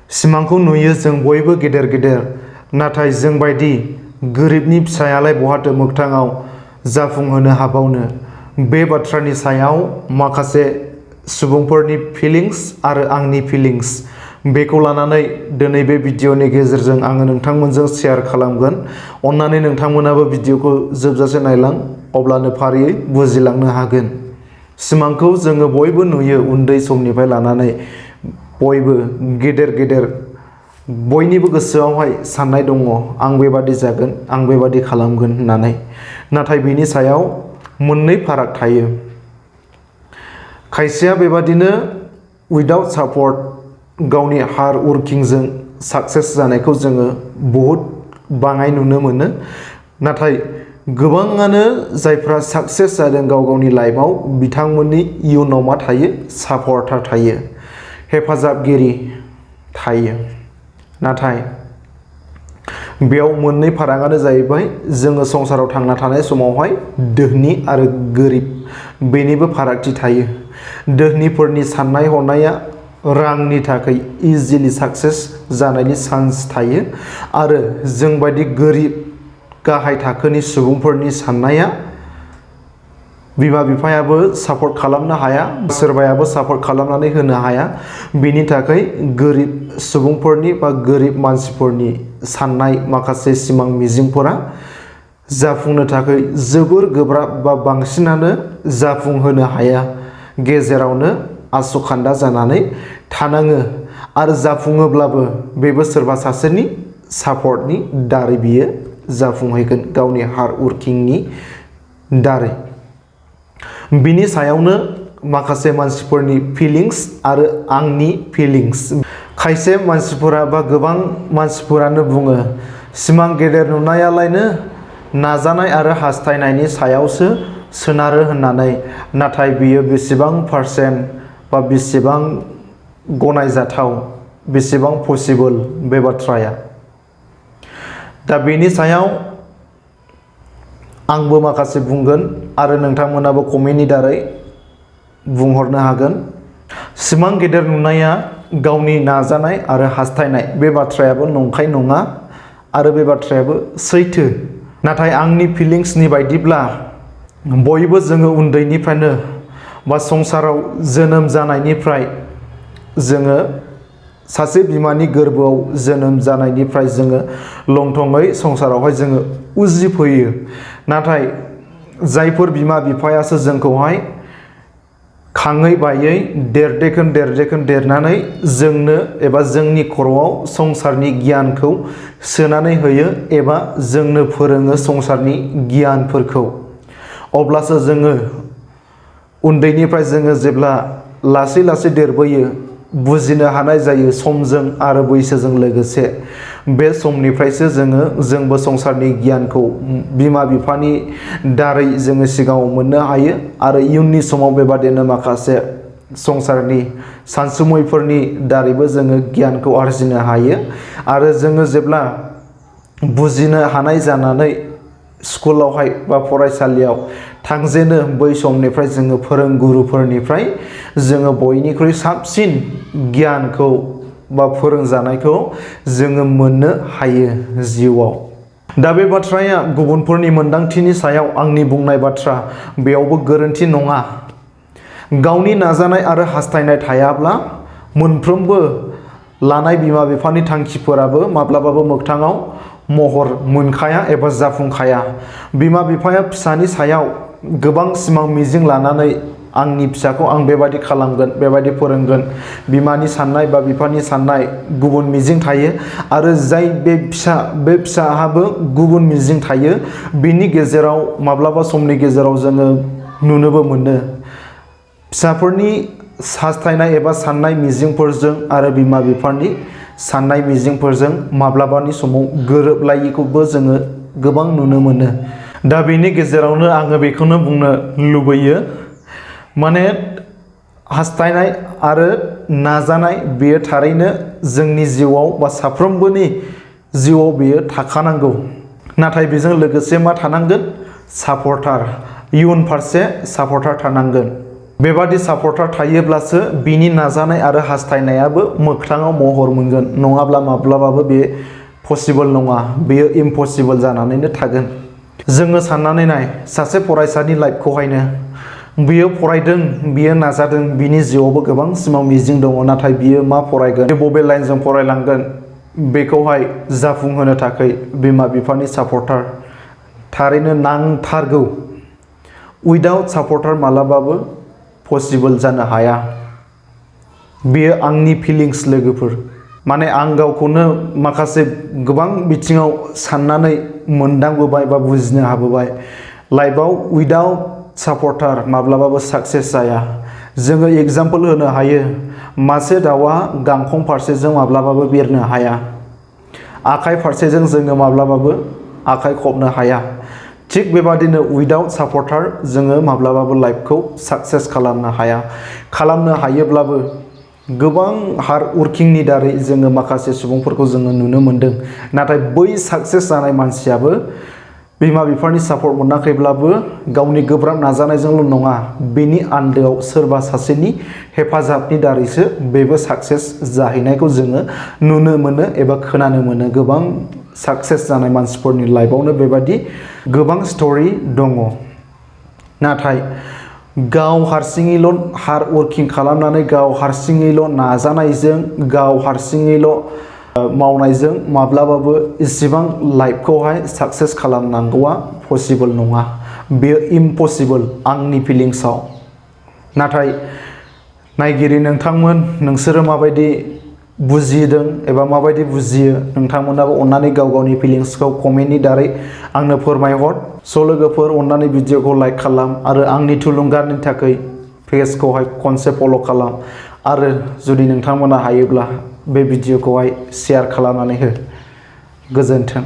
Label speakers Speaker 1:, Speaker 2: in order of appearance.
Speaker 1: सिमांखौ नुयो जों बयबो गेदेर गेदेर, नाथाय जों बायदि गोरिबनि फिसायालाय बहाथो मोगथाङाव जाफुंहोनो हाबावनो। बे बाथ्रानि सायाव माखासे सुबुंफोरनि फिलिंस आरो आंनि फिलिंस, बेखौ लानानै दिनै बे भिडिअनि गेजेरजों आङो नोंथांमोनजों शेयार खालामगोन। अन्नानै नोंथांमोनाबो भिडिअखौ जोबजासे नायलां, अब्लानो फारियै बुजिलांनो हागोन। सिमांखौ जोङो बयबो नुयो उन्दै समनिफ्राय लानानै, बयबो गेदेर गेदेर बयनिबो गोसोआवहाय साननाय दङ आं बेबादि जागोन, आं बेबादि खालामगोन होननानै। नाथाय बेनि सायाव मोननै फाराग थायो। खायसेया बेबादिनो उइदाउट सापर्ट गावनि हार्ड वर्किंजों साक्सेस जानायखौ जोङो बहुद बाङाय नुनो मोनो। नाथाय गोबाङानो जायफ्रा साक्सेस जादों गाव गावनि लाइफआव, बिथांमोननि इयुनाव मा थायो? सापर्टार थायो, हेफाजाबगिरि थायो। नाथाय बेयाव मोननै फारागानो जाहैबाय, जोङो संसाराव थांना थानाय समावहाय दोहोनि आरो गोरिब बेनिबो फारागथि थायो। दोहोनिफोरनि साननाय हनाया रांनि थाखाय इजिलि साक्सेस जानायनि चान्स थायो, आरो जोंबायदि गोरिब गाहाय थाखोनि सुबुंफोरनि साननाया बिमा बिफायाबो सापर्ट खालामनो हाया, सोरबायाबो सापर्ट खालामनानै होनो हाया। बिनि थाखाय गोरिब सुबुंफोरनि बा गोरिब मानसिफोरनि साननाय माखासे सिमां मिजिंफोरा जाफुंनो थाखाय जोबोर गोब्राब, बा बांसिनानो जाफुंहोनो हाया, गेजेरावनो आस'खान्दा जानानै थानाङो। आरो जाफुङोब्लाबो बेबो सोरबा सासेनि सापर्टनि दारै बियो जाफुंहैगोन, गावनि हार्ड वर्किंनि दारै। बिनि सायावनो माखासे मानसिफोरनि फिलिंस आरो आंनि फिलिंस। खायसे मानसिफोरा बा गोबां मानसिफोरानो बुङो सिमां गेदेर नुनायालायनो नाजानाय आरो हास्थायनायनि सायावसो सोनारो होननानै। नाथाय बियो बेसेबां पारसेन्ट बा बेसेबां गनायजाथाव, बेसेबां पसिबोल बे बाथ्राया। दा बेनि सायाव आंबो माखासे बुंगोन आरो नोंथांमोनाबो कमेन्टनि दारै बुंहरनो हागोन। सिमां गेदेर नुनाया गावनि नाजानाय आरो हास्थायनाय, बे बाथ्रायाबो नंखाय नङा आरो बे बाथ्रायाबो सैथो। नाथाय आंनि फिलिंसनि बायदिब्ला बयबो जोङो उन्दैनिफ्रायनो बा संसाराव जोनोम जानायनिफ्राय, जोङो सासे बिमानि गोरबोआव जोनोम जानायनिफ्राय जोङो लंथङै संसारावहाय जोङो उजिफैयो। नाथाय जायफोर बिमा बिफायासो जोंखौहाय खाङै बायै देरदेखोन देरनानै जोंनो एबा जोंनि खर'आव संसारनि गियानखौ सोनानै होयो, एबा जोंनो फोरोङो संसारनि गियानफोरखौ, अब्लासो जोङो उन्दैनिफ्राय जोङो जेब्ला लासै लासै देरबोयो, बुजिनो हानाय जायो समजों आरो बैसोजों लोगोसे। बे समनिफ्रायसो जोंबो संसारनि गियानखौ बिमा बिफानि दारै जोङो सिगाङाव मोननो हायो, आरो इयुननि समाव बेबादिनो माखासे संसारनि सानसुमैफोरनि दारैबो जोङो गियानखौ आरजिनो हायो। आरो जोङो जेब्ला बुजिनो हानाय जानानै स्कुलावहाय बा फरायसालियाव थांजेनो, बै समनिफ्राय जोङो फोरोंगुरुफोरनिफ्राय जोङो बयनिख्रुइ साबसिन गियानखौ बा फोरोंजानायखौ जोङो मोननो हायो जिउआव। दा बे बाथ्राया गुबुनफोरनि मोन्दांथिनि सायाव आंनि बुंनाय बाथ्रा, बेयावबो गोरोन्थि नङा। गावनि नाजानाय आरो हास्थायनाय थायाब्ला मोनफ्रोमबो लानाय बिमा बिफानि थांखिफोराबो माब्लाबाबो मोगथाङाव महर मोनखाया एबा जाफुंखाया। बिमा बिफाया फिसानि सायाव गोबां सिमां मिजिं लानानै आंनि फिसाखौ आं बेबादि खालामगोन, बेबादि फोरोंगोन, बिमानि साननाय बा बिफानि साननाय गुबुन मिजिं थायो, आरो जाय बे फिसाहाबो गुबुन मिजिं थायो। बिनि गेजेराव माब्लाबा समनि गेजेराव जोङो नुनोबो मोनो, फिसाफोरनि हास्थायनाय एबा साननाय मिजिंफोरजों आरो बिमा बिफानि साननाय मिजिंफोरजों माब्लाबानि समाव गोरोबलायिखौबो जोङो गोबां नुनो मोनो। दा बेनि गेजेरावनो आङो बेखौनो बुंनो लुबैयो, माने हास्थायनाय आरो नाजानाय बेयो थारैनो जोंनि जिउआव बा साफ्रोमबोनि जिउआव बेयो थाखानांगौ। नाथाय बेजों लोगोसे मा थानांगोन? सापर्टार, इयुन फारसे सापर्टार थानांगोन। बेबादि सापर्टार थायोब्लासो बिनि नाजानाय आरो हास्थायनायाबो मोगथाङाव महर मोनगोन, नङाब्ला माब्लाबाबो बे पसिबोल नङा, बेयो इम्पसिबोल जानानैनो थागोन। जोङो साननानै नाय, सासे फरायसानि लाइफखौहायनो बियो फरायदों, बियो नाजादों, बिनि जिउआवबो गोबां सिमां मिजिं दङ, नाथाय बियो मा फरायगोन, बबे लाइनजों फरायलांगोन, बेखौहाय जाफुंहोनो थाखाय बिमा बिफानि सापर्टार थारैनो नांथारगौ। उइदाउट सापर्टार मालाबाबो पसिबोल जानो हाया। बेयो आंनि फिलिंस लोगोफोर। माने आं गावखौनो माखासे गोबां बिथिङाव साननानै मोनदांबोबाय बा बुजिनो हाबोबाय। लाइफआव उइदाउट सापर्टार माब्लाबाबो साक्सेस जाया। जोङो एग्जाम्पल होनो हायो, मासे दाउआ गांखं फारसेजों माब्लाबाबो बिरनो हाया, आखाइ फारसेजों जोङो माब्लाबाबो आखाइ खबनो हाया। थिग बेबादिनो उइदाउट सापर्टार जोङो माब्लाबाबो लाइफखौ साक्सेस खालामनो हाया। खालामनो हायोब्लाबो गोबां हार्ड वर्किंनि दारै जोङो माखासे सुबुंफोरखौ जोङो नुनो मोनदों, नाथाय बै साक्सेस जानाय मानसियाबो बिमा बिफानि सापर्ट मोनाखैब्लाबो गावनि गोब्राब नाजानायजोंल' नङा, बेनि आन्दोआव सोरबा सासेनि हेफाजाबनि दारैसो बेबो साक्सेस जाहैनायखौ जोङो नुनो मोनो एबा खोनानो मोनो। गोबां साक्सेस जानाय मानसिफोरनि लाइफआवनो बेबादि गोबां स्ट'रि दङ। नाथाय गाव हारसिङैल' हार्ड वर्किं खालामनानै, गाव हारसिङैल' नाजानायजों, गाव हारसिङैल' मावनायजों माब्लाबाबो इसिबां लाइफखौहाय साक्सेस खालामनांगौआ पसिबोल नङा। बेयो इम्पसिबोल आंनि फिलिंसआव। नाथाय नायगिरि नोंथांमोन, नोंसोरो माबायदि बुजिदों एबा माबायदि बुजियो, नोंथांमोनाबो अन्नानै गाव गावनि फिलिंसखौ कमेन्टनि दारै आंनो फोरमायहर। स' लोगोफोर, अन्नानै भिडिअखौ लाइक खालाम आरो आंनि थुलुंगानि थाखाय पेजखौहाय खनसे फल' खालाम, आरो जुदि नोंथांमोना हायोब्ला बे भिडिअखौहाय शेयार खालामनानै हो। गोजोन्थों।